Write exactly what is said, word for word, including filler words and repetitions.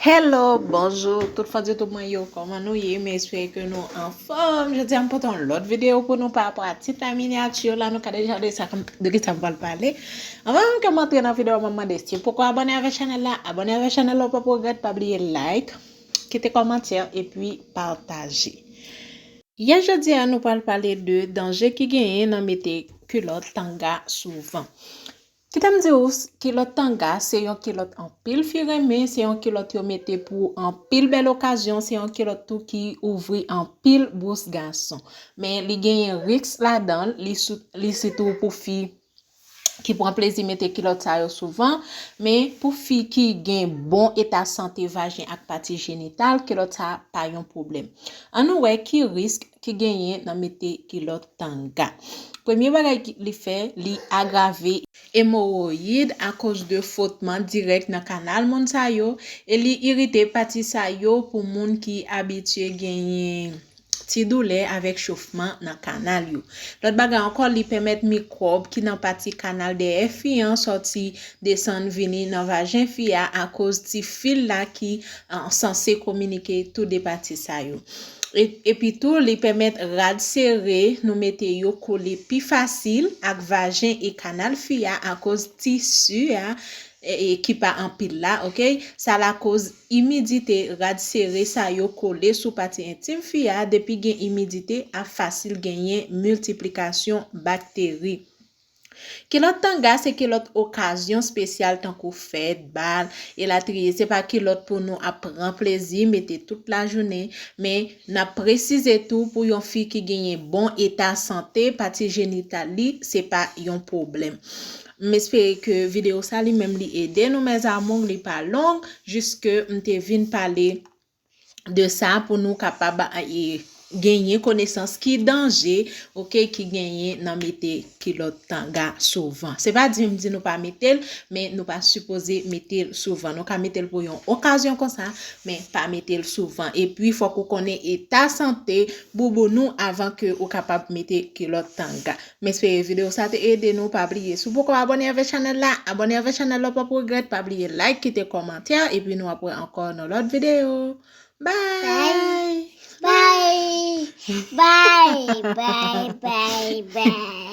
Hello, bonjou, tout fan YouTube mwen yo, kòman nou ye? M espere ke nou anfòm. Jodi a m pote yon lòt videyo pou nou pa rapò a tit la, minyati la, nou ka deja de sa, de ki sa m pral pale. Anvan menm ke m antre nan videyo a, m ap mande si w poko abòne avèk chanèl la, abòne avèk chanèl la, w p ap regrèt, pa bliye like, kite kòmantè, epi pataje. Yè jodi a, nou pral pale de danje ki genyen nan mete kilòt tanga souvan. Kite m di w, kilòt tanga se yon kilòt anpil fi renmen, se yon kilòt yo mete pou anpil bèl okazyon, se yon kilòt tou ki ouvri anpil bous gason. Men li genyen risk ladan l, li sou, li sitou pou fi ki pran plezi mete kilòt sa yo souvan, men pou fi ki gen bon eta sante vajen ak pati jenital, kilòt sa pa yon pwoblèm. An nou wè ki risk ki genyen nan mete kilòt tanga. Premye bagay ki li fè, li agrave emowoyid akoz de fwotman dirèk nan kanal moun sa yo, e li irite pati sa yo pou moun ki abitye genyen ti doulè avèk chofman nan kanal yo. Lòt bagay ankò, li pèmèt mikwòb ki nan pati kanal dèyè fi an sòti desann vini nan vajen fi a akoz ti fil la ki, ah, sanse kominike tou de pati sa yo. E, epi tou, li pèmèt rad sere nou mete yo kole pi fasil ak vajen e kanal fi a akoz tisi a, e, e ki pa anpil la, oke? Sa lakoz imidite, rad sere sa yo kole sou pati entim fi a, depi gen imidite, ap fasil genyen miltiplikasyon bakteri. Kilòt tanga se kilòt okazyon espesyal tankou fèt, bal, elatriye. Se pa kilòt pou nou ap pran plezi, mete tout lajounen, men n ap presize tou pou yon fi ki genyen bon eta sante, pati jenital li, se pa yon pwoblèm. M espere ke videyo sa li menm li ede nou, mes amours, li pa long, jis ke m te vin pale de sa pou nou kapab, e, genyen konesans ki danje, oke, ki genyen nan mete kilòt tanga souvan. Se pa di m di nou pa mete l, men nou pa sipoze mete l souvan. Nou ka mete l pou yon okazyon konsa, men pa mete l souvan. Epi, fòk ou konnen eta sante bouboun ou avan ke ou kapab mete kilòt tanga. M espere videyo sa te ede nou. Pa bliye, si w poko abòne avèk chanèl la, abòne avèk chanèl la, w p ap regrèt. Pa bliye like, kite kòmantè, epi nou ap wè ankò nan lòt videyo. Bye! Bye! Bye! Bye! Bye! Bye!